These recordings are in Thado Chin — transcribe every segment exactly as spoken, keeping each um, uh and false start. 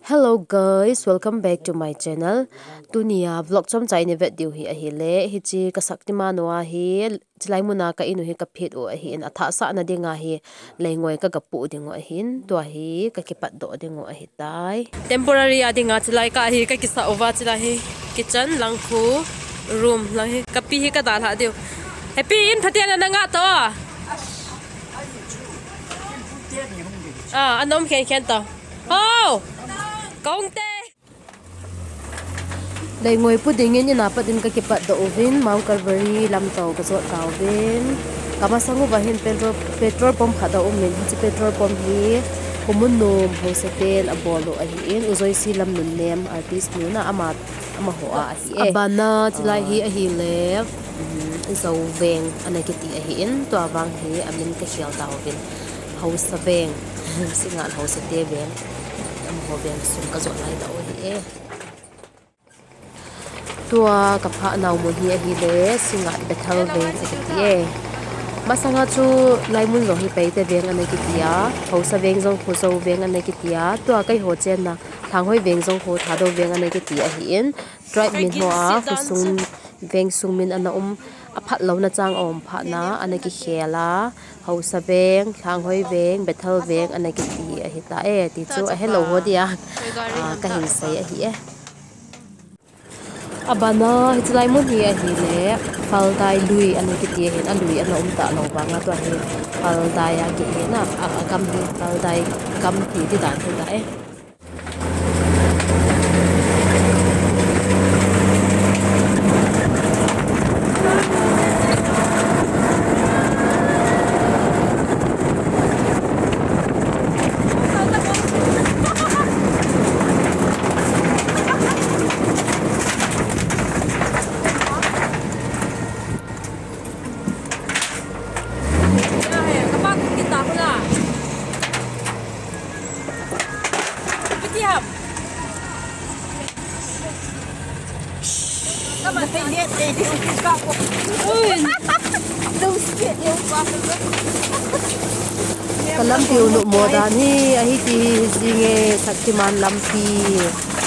Hello guys, welcome back to my channel. Tunia vlog chomcha in ivet diu hi ahile, hiche ka Shaktiman u ahi, chilai muna ka in u hi ka phet u ahin, athah sahna dinga hi leingoi ka gapoh ding u ahin, tua hi ka kipatdoh ding u ahitai. Temporary a dinga chilai ka hi ka kisah uva, chilai hi kitchen, langkhu, room lang hi, kapi hi ka dalhah diu. Happy in phaten na nga to. Ah, anom khen khen to. Ho! Kong te. Leingoi pu dingin ina patin ka kipatdoh uvin, Mount Calvary lamto ka jot tauvin. Ka masang uva hin petrol, petrol pump khat aumin, hiche petrol pump hi Kumunum Hausa ten abol u ahin, U Joyce Lamnunnem artist nu na ama, amaho a ahi e. Abana chilai hi ahile, um, Zoveng ana kiti ahin, tua vang hi amin ka khel tauvin. Hausa veng, Singngat Hausa te veng, amaho veng sung ka jot lai tau ahi e. Tua ka phah nau mun hi ahile, Singngat Bethel veng akiti e. Masanga chu laimun jong hi Paite veng ana kiti a, Hausa veng jong khu Zoveng ana kiti a, tua keiho chenna Lhanghoi veng jong khu Thadou veng ana kiti ahin, tribe min ho a khosung veng sung min ana um, aphat louna chang aum phatna ana kikhel a, Hausa veng, Lhanghoi veng, Bethel veng ana kiti ahitai, ti chu ahelou ho dia, ah, kahin sei ahi e. Abana, hiche laimun hi ahile, Paldai lui ana kiti ahin, alui ana um talou vanga tua hi Paldai a kihina, a, agam hi Paldai gam kiti dan ahitai. Ka lampi u numo dan hi, ahi ti hi, hi jing e, Shaktiman lampi,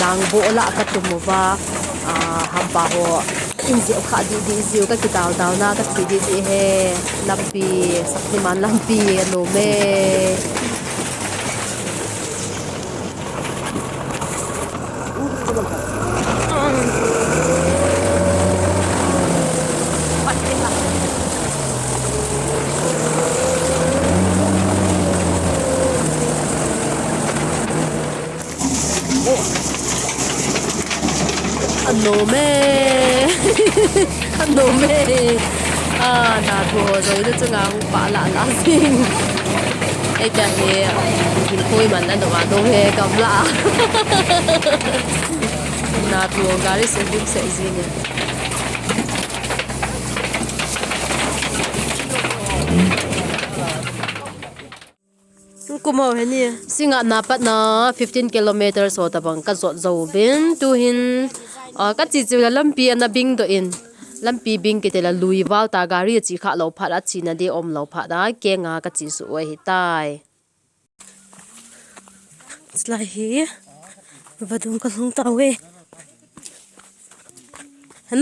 nang boh lah ka tum uva, ah, hampa ho. In jeh kha di di jiu ka kidal dal na ka thi di di he. Lampi, Shaktiman lampi, anom e. Anom e. Anom e. Ah, nathu ho jong ina chunga hung pah lah lah jing. Ei, tia hi, hin poi man anom a, anom e, gamla. Nathu ho gari se dim se jing e. Kum ho heni. Singngat na patna fifteen kilometers ho tabang ka jot jouvin, tuhin, ah, ka che cheh u le lampi ana bing doh in, lampi bing kit le lui val ta, gari ache kha lou phat a, chena di um lou phat a, kenga ka che suh u ahitai. Chulai hi vadung ka lhung tauve.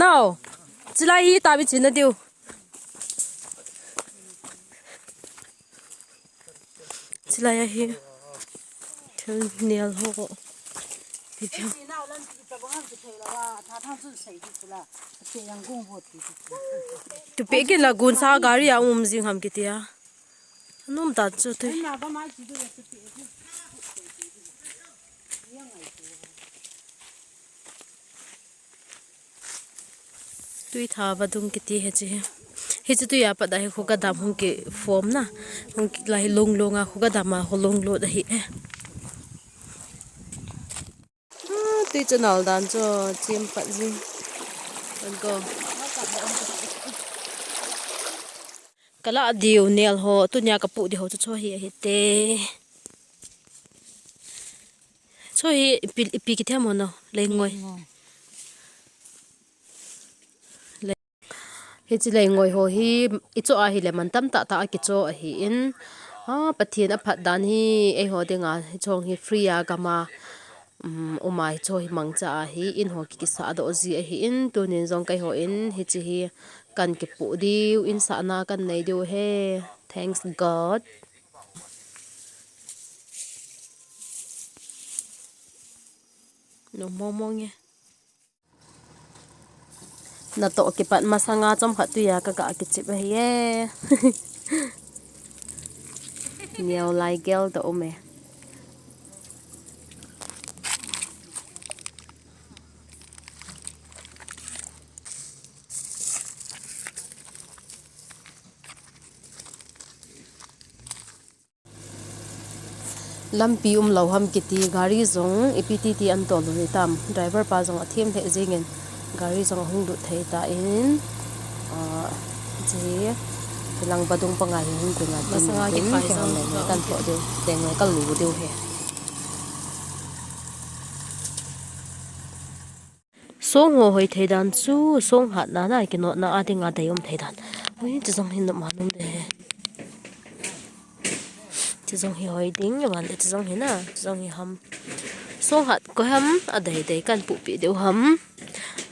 Nao, chulai hi tabang chena diu. Chulai ahi. Thil nel ho. Pi pi. Tupi ke la gun sa gari a um jing ham kitia. Anom ta chu te. Tuitha vadung kiti hiche hi. Hiche tui a pat a hi khuga dam hung ki form na. Hung ki lai long long a khuga dam a ho long lut ahi e. Ah, tui chu nal dan chu chim pat jing. An ko. Ka lah diu nel ho, tunia ka puh diu ho chu chu hi ahi te. Chu hi ipi, ipi kiti ham no, leingoi. Leingoi. Hiche leingoi ho hi, i cho ahile man tam tah tah a kicho ahin. Ah, Pathen aphat dan hi, eiho dinga, hiche hi free a gam a, um, umai cho hi mangcha ahi, in ho kikisah doh ji ahi in, tunin jong keiho in hiche hi kan kipoh diu, in sahna kan nei diu ahi. Thanks God. No, mong mong e. Natoh kipat masanga chomkhat tuiya kaga kichip ahi e. Neo lai gel toh um e. Lampi umlou ham kiti, gari jong ipi titi an tol u hitam. Driver pa jong athem lheh jingin, gari jong ahung lut thei tan, ah, hiche hi lang vadung pangai hi hung kinga tin masanga tin kipai jong kan tho diu, teng le kan lu diu ahi. Song ho hoi thei dan chu, song hatna na kinotna a dinga dei um thei dan. Ui, chu jong hi nom a nom de. Chu jong hi hoi ding, aban le chu jong hi na, chu jong hi ham. Song hat koi ham, adei dei kan pupi diu ham.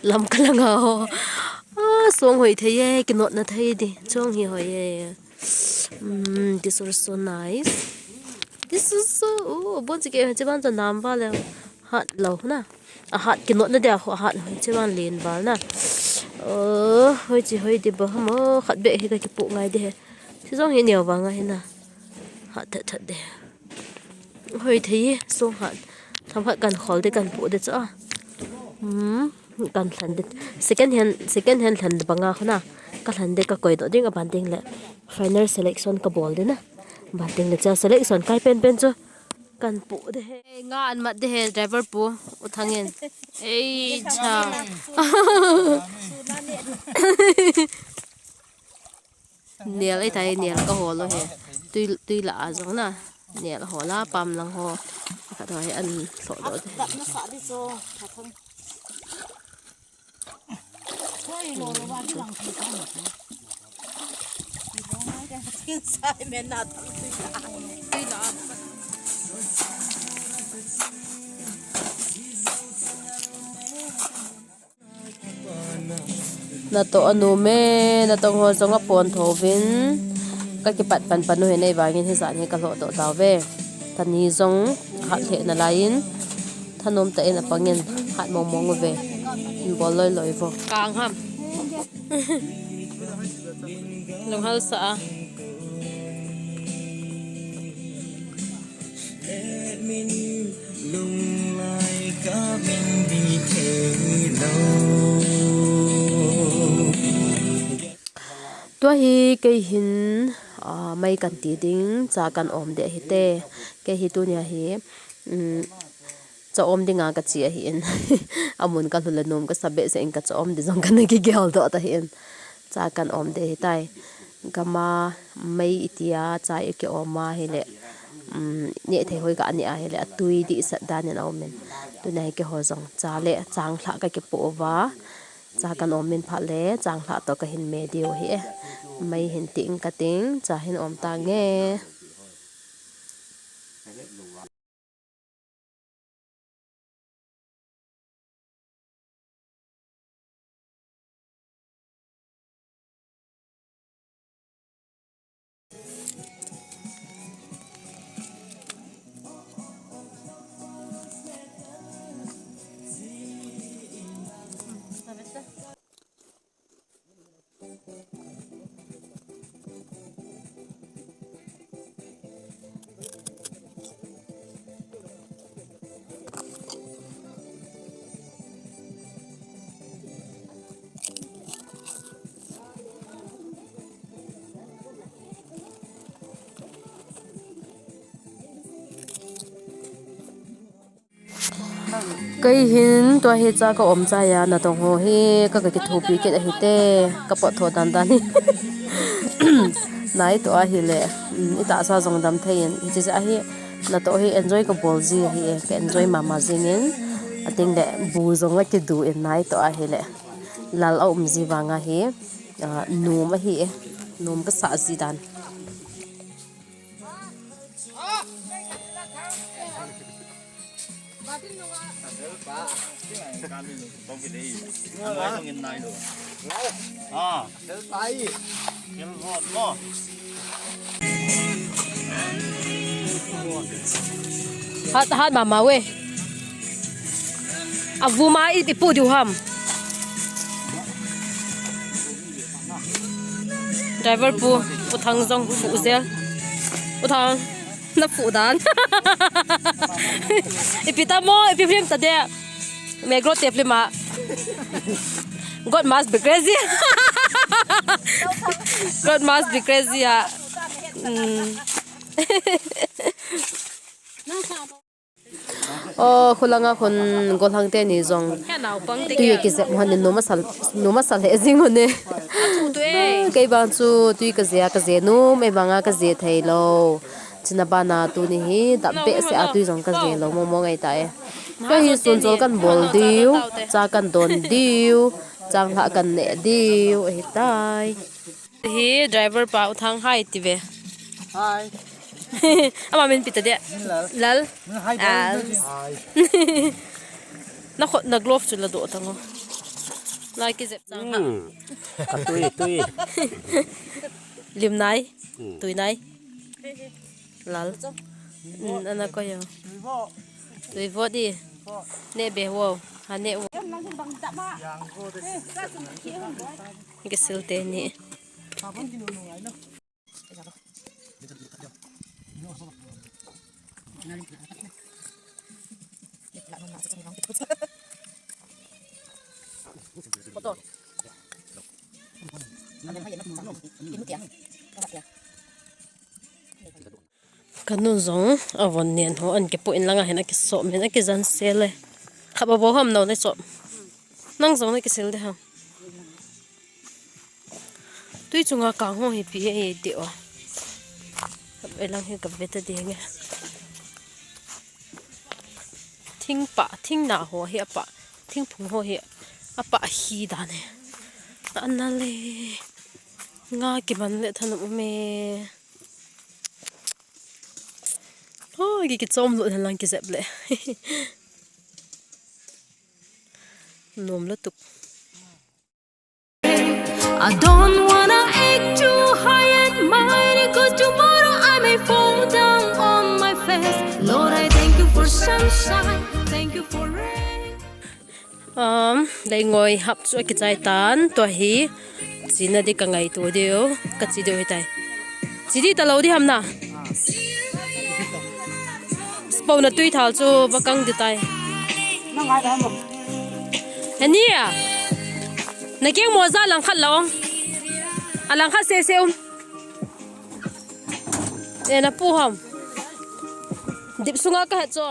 Lam kalanga ho. Ah, song hoi thei e, kinotna thei di. Chu jong hi hoi e. Mm, this is so nice. This is so, oh, bon chi ke, chi ban cha nam ba le. Hat lou na. Ahat kinotna dia ho, ahat hoi che vang len val na. Oh, hoi chi hoi di ba mo, khat beh hi ka kipoh ngai di he. Chi jong hi neo vang a hi na. Hat that that di. Hoi thei, song hat. Themkhat kan khol di, kan poh di cha. Hmm, kan lhen di. Second hand, second hand lhen di banga khu na. Ka lhen di ka koi doh ding, aban ding le. Final selection ka bol di na. Aban ding le cha selection kai pen pen chu. Kan poh de he. Nga an mat de he, driver pu, U Thang in. Ei cha. Nel ei tai, nel ka hol u he. Tui, tui la a jong na. Nel hol a, pam lang ho. Khat ho hi an lhoh doh de. Natoh anom e, natong ho jong apon tho uvin. Ka kipat pan pan u hi nei vangin hijat hi ka lhoh doh tauve. Tani jong hat lheh nalai in. Thanom tah in apangin hat mong mong uve. In bol loi loi vo. Kang ham. Lunghal sa a. Tua hi kei hin, ah, mei kan ti ding, cha kan om ding ahi te. Kei hi tunia hi, um, cha om dinga ka che ahi in. Amun ka lhun le nom ka sa behseh in ka cha om ding jong kana kigel doh ta ahi in. Cha kan om ding ahi tai. Gam a mei iti a, cha i ki om a hile, um, neh thei hoi ka neh a hile, atui dih sat dan in a um in. Tunia hi keiho jong cha le changlhah ka kipoh uva. Cha kan om in phat le, changlhah toh ka hin me diu ahi e. Mei hin ting ka ting, cha hin om tange. Kei hin tua hi cha ka om chai a, natong ho hi ka, ka kithopi kit ahi te, ka pot tho dan dan hi. Nai toh ahile, um, i tahsa jong dam thei in, hiche jeh a hi, natoh hi enjoy ka bol ji ahi e, ka enjoy mama jing in, ating le bu jong a kidu in nai toh ahile, lal a um ji vang ahi, ah, nom ahi e, nom ka sa ji dan. Hat, hat mama ve. Avu ma i, ipu diu ham. Driver pu, U Thang jong fu jel. U Thang, na fu dan. Ipi ta mo, ipi film ta de. Megro te film a. God must be crazy. God must be crazy a. Mm. O, khulanga khun golhang teni jong tui kijep hon in nom asal, nom asal he jing hon e. Kei vang chu tui kaje a kaje nom, ei vanga kaje thei lou. Chuna bana tuni hi dap behseh a tui jong kaje lou momo ngai ta e. Kei hi sun jol kan bol diu, cha kan don diu, changlhah kan neh diu ahi tai. Hi driver pa U Thang hai ti ve. Hai. Ama min ipi ta de. Min Lal. Lal. Min hai. Ah. Hai. Na khut na glove chu la doh tang o. Lai kijep chang ha. Hmm. Ka tui, tui. Lim nai. Hmm. Tui nai. Lal. Hmm, ana ko yo. Tui vo. Tui vo di. Vo. Ne be wo. Ha ne wo. Yang go de. Kisil teni. Ka nu jong avon nen ho an kipoh in langa hin akisop min akijan sel e. Khap abo ham nau le sop. Nang jong le kisil de ham. Tui chunga kang ho hi ipi e ti o. Khap e lang hi ka ve ta ding e. Thing pah, thing na ho hi apah, thingphung ho hi apah hi dan e. Ana le. Nga kiman le thanom um e. Hoi, ki, kichom lut hen lang kijep le. Nom lutuk. I don't wanna act too high and mighty, 'cause tomorrow I may fall down on my face. Lord, I thank you for sunshine, thank you for rain. Um, leingoi hap chu akichai tan, tua hi china di ka ngaito diu, ka chi diu hitai. Chi di talou di ham na. Spo na tui thal chu va kang di tai. Heni a. Na keng moja langkhat la ong. A langkhat sese um. E na pu ham. Dip sunga ka het chu.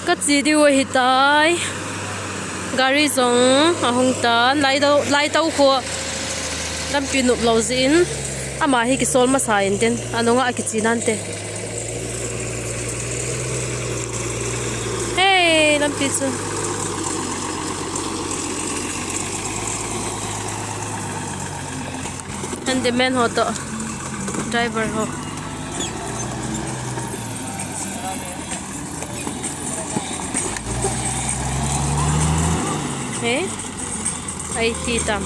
Ka chi diu ahi tai. Gari jong ahung tan, lai tau, lai tau khu lampi nop lou jin. Ama hi kisol masa in tin, anunga akichi nante. Hey, lampi chu. Handyman ho toh, driver ho. He? Ai ti tam.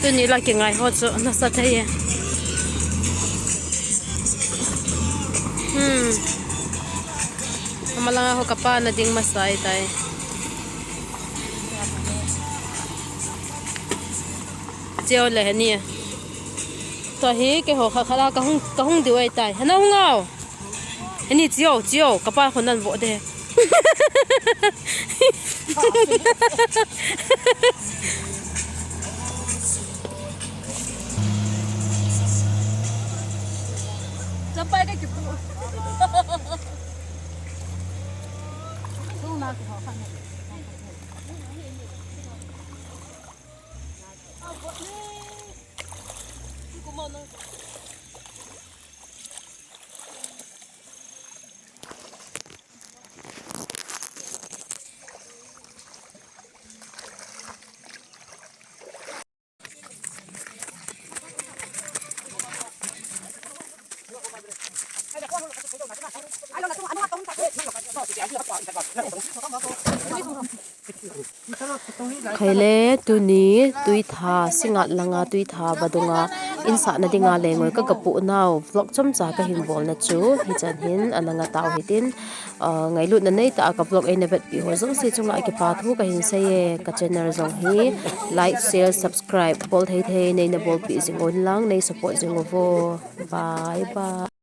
Tuni la kingai ho chu nasa thei e. Hmm. Amalanga ho kapa na ding masa ahi tai. Cheo le heni. Tua hi keiho kha khala ka hung, ka hung diu ahi tai. Hana hung au. Heni cheo, cheo. Kapa khun nan vo de. Chapai ka kipu. Khaile tuni tuitha Singngat langa tuitha vadunga insahna dinga lengoi ka gapu nau vlog chomcha kahin bolna chu hichan hin ana ngatau hitin, ah, ngailutna neitah a ka vlog eina vetpi ho jouse chunga kipa thu kahin seiye. Ka channel jong hi like, share, subscribe bol thei thei neina bolpi jing un lang nei support jing uvo. Bye bye.